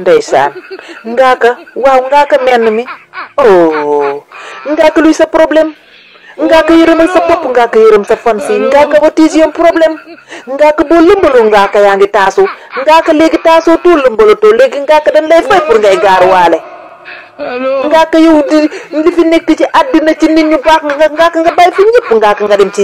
ndeysaan ngaaka waaw ngaaka menn mi oh ngaaka luy sa problème ngaaka yërëmal sa bopp ngaaka yërëm sa fan si ngaaka what is your problème ngaaka boo lëmbaloo ngaaka yaa ngi taasu ngaaka léegi taasoo tout lëmbalatoo léegi ngaaka dañ lay fay pour ngay gaaruwaale ngaaka yow li fi nekk ci àddina ci nit ñu baax ngaaka nga bàyyi fi ñëpp ngaaka nga dem ci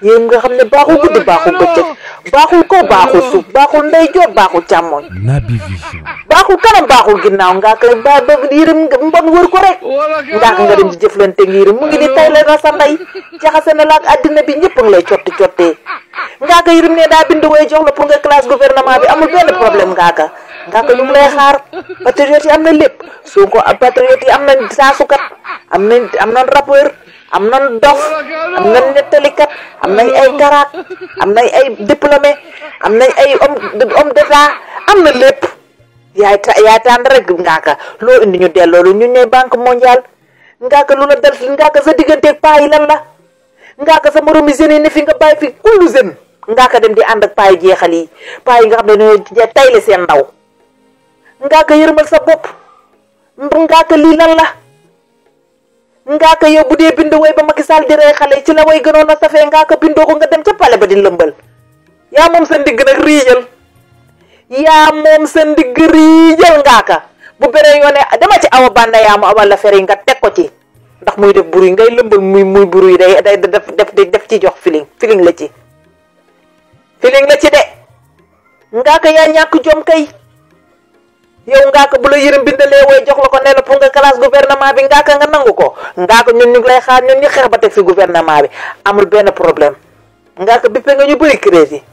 yéen nga xam ne baaxul guddi baaxul bëccëg baaxul kaw baaxul suuf baaxul ndeyjoor baaxul càmmoñ Naby Vision baaxul kanam baaxul ginnaaw ngaaka ba yërëm mbon wër ko rek ngaaka nga dem ci jëflante yërëm mu ngi di tay la sa ndey jaxase na la ak àddina bi ñëpp ngi lay cottee ngaaka yërëm ne daa bind way jox la pour nga classe gouvernement bi amul benn problème ngaaka lu mu lay xaar patriote yi am na lépp Sonko patriote yi am nañ saasukat am nañ rappeur am nañ dof am nañ nettalikat am nañ ay garaat am nañ ay diplômé am nañ ay homme d'état am na lépp yaay tànn rek ngaaka loo indi ñu delloo ñun ñooy banque mondiale ngaaka lu la dal ngaaka sa digganteeg paa yi lan la ngaaka sa moromi jeunes yi ne fi nga bàyyi fi kullu jeune ngaaka dem di ànd ak paa yi jeexal yi paa yi nga xam ne ñoo tayle seen ndaw ngaaka yërmal sa bopp ngaaka lii lan la ngaaka yow bu dee bind way ba Macky Sall di rey xale ci la way gënoon a safee ngaaka bindoo ko nga dem ca pale ba di lëmbal yaa moom sa ndigg nag riijal ngaaka bu beneen yoone dama ci awa banda yaa mu awal la fere nga teg ko ci ndax muy def bruit ngay lëmbal muy bruit day def ci jox feeling la ci de ngaaka yaa ñàkk jom kay yow ngaaka bu la yërëm bindalee way jox la ko ne la pour nga classe gouvernement bi ngaaka nga nangu ko ngaaka ñun ñu ngi lay xaar ñun ñu xeex ba teg fi gouvernement bi amul benn problème ngaaka bippe nga ñu bëri crédit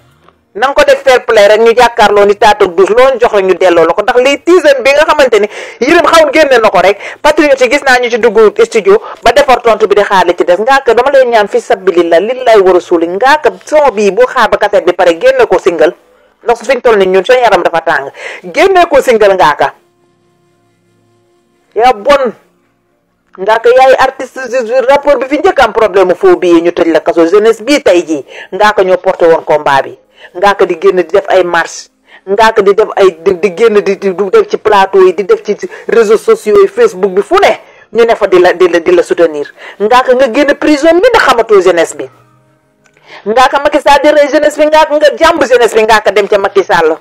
na nga ko def fair play rek ñu jàkkaarloo ni taatoog douze loolu jox rek ñu delloo la ko ndax lii teaser bi nga xamante ni yërëm xaw génne na ko rek patriote yi gis naa ñu ci dugg studio ba defar tontu bi di xaar li ci des ngaaka dama lay ñaan fi sabilillah lillahi wa rasuli ngaaka son bii boo xaar ba cassette bi pare génne ko single ndax su fi ñu toll ni ñun seen yaram dafa tàng génne ko single ngaaka yaa bon ngaaka yaay artiste rapport bi fi njëkk am problème foo bii ñu tëj la kaso jeunesse bii tey jii ngaaka ñoo porté woon combat bi ngaaka di génn di def ay marche ngaaka di def ay di génn di def ci plateau yi di def ci réseaux sociaux yi Facebook bi fu ne ñu ne fa di la soutenir ngaaka nga génn prison bi ndax xamatoo jeunesse bi ngaaka Macky Sall di rey jeunesse bi ngaaka nga jàmb jeunesse bi ngaaka dem ca Macky Sall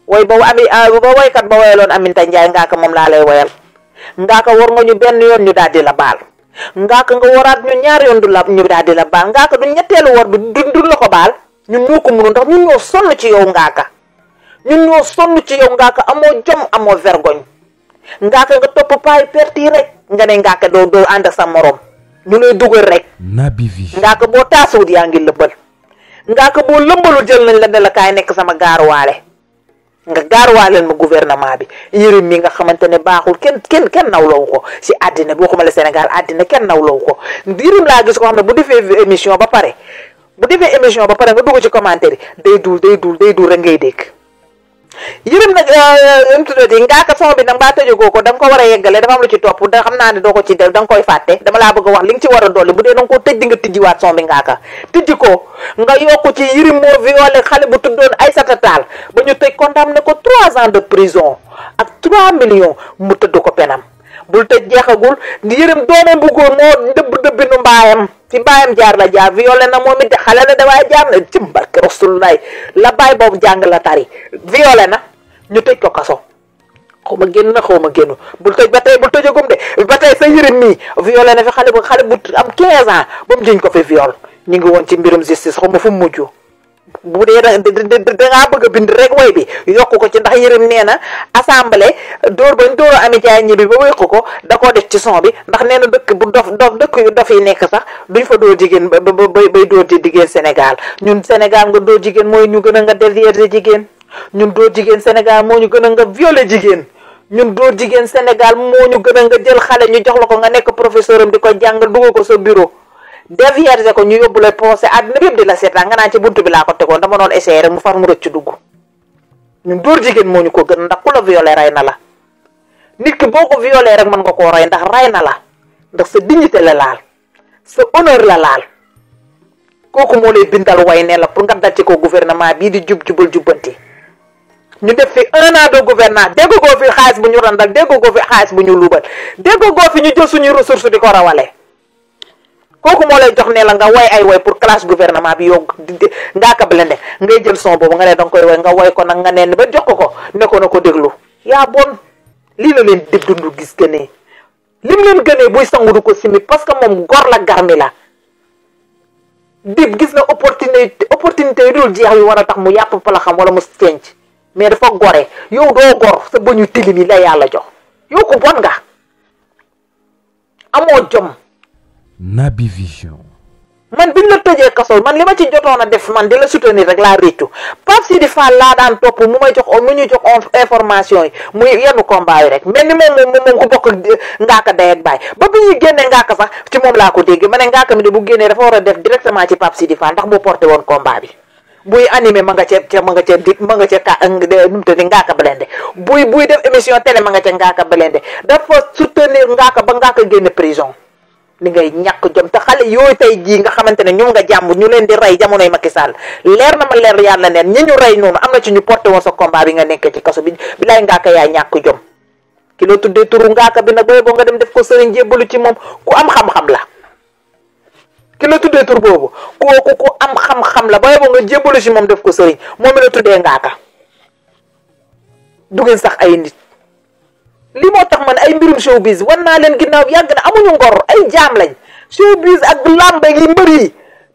way ba waykat ba wayaloon Aminta Ndiaye ngaaka moom laa lay wayal ngaaka war nga ñu benn yoon ñu daal di la baal ngaaka nga waraat ñu ñaar yoon ñu daal di la baal ngaaka du ñetteelu war bi du la ko baal ñun ñoo ko mënu ndax ñun ñoo sonn ci yow ngaaka amoo jom amoo vergogne ngaaka nga topp paay perte yi rek nga ne ngaaka doo ànd ak sa morom ñu lay dugal rek Naby Vision ngaaka boo taasuwut yaa ngi lëmbal ngaaka boo lëmbalu jël nañ la ne la kaay nekk sama gaaruwaale nga gaaruwaaleel ma gouvernement bi yërëm mi nga xamante ne baaxul kenn nawloo ko si àddina bi waxuma la Sénégal àddina kenn nawloo ko yërëm laa gis ko xam ne bu defee émission ba pare nga dugg ci commentaire yi day duul rek ngay dégg yërëm nag tuddati ngaaka son bi nag mbaa tëjagoo ko da nga ko war a yeggale dafa am lu ci topp da xam naa ne doo ko ci def da nga koy fàtte dama laa bëgg a wax li nga ci war a dolli bu dee da nga koo tëj di nga tijjiwaat son bi ngaaka tijji ko nga yokku ci yërëm moo violé xale bu tuddoon Aïssata Tall ba ñu tëj condamné ko 3 ans de prison ak 3 millions mu tëdd ko penam bul tëj jeexagul yërëm doomam bu góor moo dëbbinu mbaayam fi mbaayam jaar la jaar violé na moom it de xale la da waaye jaar na ci barke Rasulullah la baay boobu jàng la tari violé na ñu tëj ko kaso xaw ma génn bul tëj ba tey bul tëjagum de ba tey sa yërëm mii violé na fi xale bu am 15 ans ba mu jiñ ko fi viol ñu ngi woon ci mbirum justice xaw ma fu mu mujj bu dee dangaa bëgg a bind rek way bi yokku ko ci ndax yërëm nee na assemblée dóor Amy Ndiaye ñibbi ba wéqu ko da koo def ci son bi ndax nee na dëkk bu dëkk yu dof yi nekk sax duñ fa dóor jigéen bay dóor ci jigéen Sénégal ñun Sénégal nga dóor jigéen mooy ñu gën a nga derrière jigéen ñun dóor jigéen Sénégal moo ñu gën a nga violer jigéen ñun dóor jigéen Sénégal moo ñu gën a nga jël xale ñu jox la ko nga nekk professeur am di ko jàngal dugal ko sa bureau dévierge ko ñu yóbbu la procès àdduna bépp di la seetaan nga naan ci buntu bi laa ko tegoon dama doon essayer rek mu far mu rëcc dugg ñun dóor jigéen moo ñu ko gën ndax ku la violé rey na la nit ki boo ko violé rek mën nga koo rey ndax rey na la ndax sa dignité la laal sa honneur la laal kooku moo lay bindal way ne la pour nga dal ci ko gouvernement bii di jubal jubbanti ñu def fi 1 an de gouvernance déggoo fi xaalis bu ñu randal déggoo fi xaalis bu ñu luubal déggoo fi ñu jël suñuy ressources di ko rawale kooku moo lay jox ne la nga woy ay woy pour classe gouvernement bi yow Ngaaka Blindé ngay jël son boobu nga ne danga koy woy nga woy ko nag nga neen ba jox ko ne ko na ko déglu yaa bon lii la leen dib dundu gis gënee lim leen gënee buy sangu du ko simi parce que moom gor la garmi la dib gis na opportunité yu dul jeex yu war a tax mu yàpp pala xam wala mu senc mais dafa gore yow doo gor sa bëñu tilim yi la yàlla jox yow ko bon nga amoo jom. Naby Vision. man biñ la tëjee kaso man li ma ci jotoon a def man di la soutenir rek laa réccu Pape Sidi Fall laa daan topp mu ñu jox information yi muy yenn combat yi rek mel ni moom ku bokk Ngaaka day ak baay ba bi ñuy génne Ngaaka sax ci moom laa ko dégg ma ne Ngaaka mi de bu génnee dafa war a def directement ci Pape Sidi Fall ndax moo porté woon combat bi buy animé ma nga ca Ngaaka Blindé buy def émission télé ma nga ca Ngaaka Blindé dafa soutenir Ngaaka ba Ngaaka génne prison li ngay ñàkk jom te xale yooyu tey jii nga xamante ne ñoom nga jàmm ñu leen di rey jamonoy Macky Sall leer na ma leer yàlla neen ñi ñu rey noonu am na ci ñu porté woon sa combat bi nga nekkee ci kaso bi bilaay Ngaaka yaa ñàkk jom ki la tuddee turu Ngaaka bi nag booy boo nga dem def ko sëriñ jébbalu ci moom ku am xam-xam la ki la tuddee tur boobu kooku ku am xam-xam la booy boo nga jébbalu ci moom def ko sëriñ moom mi la tuddee Ngaaka du ngeen sax ay nit li moo tax man ay mbirum showbiz war naa leen ginnaaw yàgg na amuñu ngor ay jaam lañ showbiz ak làmba yi mbër yi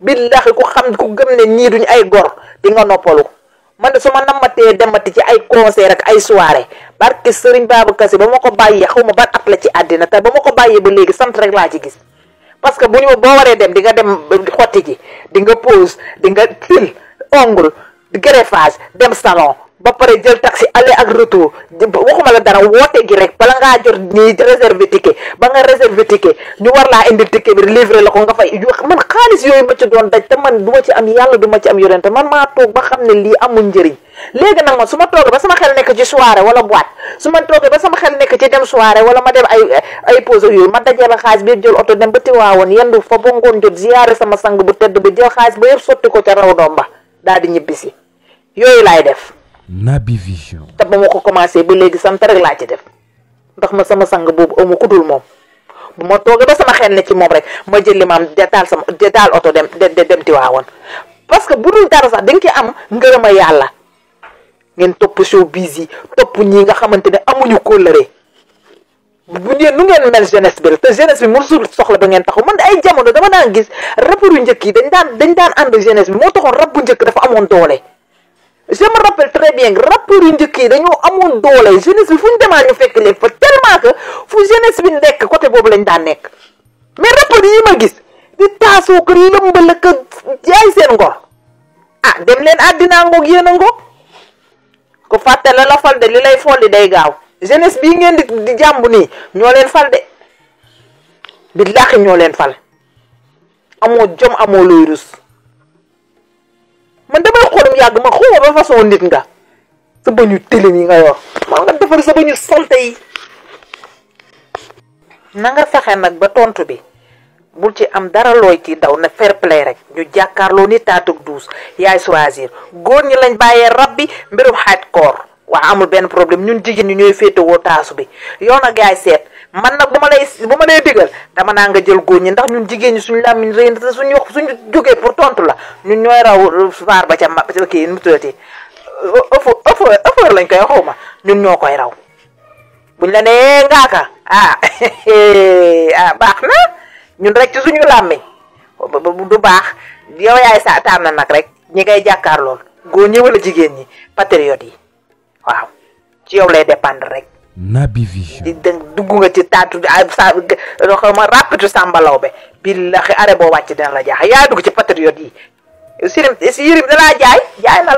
billahi ku xam ku gëm ne ñii duñu ay gor di nga noppalu man de su ma nammatee demati ci ay concert ak ay soirée barke Serigne Babacar Sy ba ma ko bàyyee xaw ma ban at la ci àddina te ba ma ko bàyyee ba léegi sant rek laa ci gis parce que boo waree dem di nga dem xotti ji di nga pose di nga fil ongle di greffage dem salon ba pare jël taxi aller ak retour waxuma la dara woote gi rek bala ngaa jot nii réservé ticket ba nga réservé ticket ñu war laa indil ticket bi livré la ko nga fay man xaalis yooyu ma ci doon daj te man du ma ci am yàlla du ma ci am yonente man maa toog ba xam ne lii amul njëriñ léegi nag man su ma toogee ba sama xel nekk ci soirée wala boîte su ma toogee ba sama xel nekk ci dem soirée wala ma dem ay pause yooyu ma dajee la xaalis bi jël oto dem ba Tiwaawoon yendu fa ba ngoon jot ziyaare sama sang bu tedd ba jël xaalis ba yëpp sotti ko ca raw doom ba daal di ñibbisi yooyu laay def Naby Vision. te ba ma ko commencé ba léegi sant rek laa ci def ndax ma sama sang boobu amu ku dul moom bu ma toogee ba sama xel ne ci moom rek ma jël li ma am taal oto dem Tiwaawoon parce que bu dul dara sax da nga ci am ngërëma yàlla ngeen topp showbiz yi topp ñi nga xamante ne amuñu kóllëre bu ngeen nu ngeen mel jeunesse bi te jeunesse bi mosul soxla ba ngeen taxaw man ay jamono dama daan gis rappeurs yu njëkk yi dañ daan ànd jeunesse bi moo taxoon rap bu njëkk dafa amoon doole. je me rappelle très bien rappeurs yu njëkk yi dañoo amoon doole jeunesse bi fu ñu demaa ñu fekk leen fa tellement que fu jeunesse bi nekk côté boobu lañ daan nekk mais rappeurs yi ma gis di taasoo ko lëmbal ak jaay seen ngor ah dem leen àddina ngoog yéen a ngoog ko fàtte la fal de li lay folli day gaaw jeunesse bii ngeen di jàmbu nii ñoo leen fal de billaahi ñoo leen fal amoo jom amoo looy rus man damay xoolum yàgg ma xuma ba façon nit nga sa bëñu tilim yi nga yor man nga defar sa bëñu salte yi na nga fexe nag ba tontu bi bul ci am dara looy ci daw na fair play rek ñu jàkkaarloo ni taatug duus yaay choisir góor ñi lañ bàyyee rab bi mbirum hardcore waa amul benn problème ñun jigéen ñi ñooy féetewoo taasu bi yow nag yaay seet man nag bu ma lay digal dama naa nga jël góor ñi ndax ñun jigéen ñi suñu làmmiñ rëy na suñu jógee pour tontu la ñun ñooy raw faar ba ca kii nu mu tuddati ëffër lañ koy xaw ma ñun ñoo koy raw buñ la nee Ngaaka baax na ñun rek ci suñu làmmiñ du baax yow yaay sa tànn nag rek ñi ngay jàkkaar lool góor ñi wala jigéen ñi patriote yi waaw ci yow lay dépendre rek. Naby Vision. di dugg nga ci taatu xaw ma rapitu sàmbalaw be billahi are boo wàcc dina la jaax yaa dugg ci patriote yi Yërim dalaa jaay na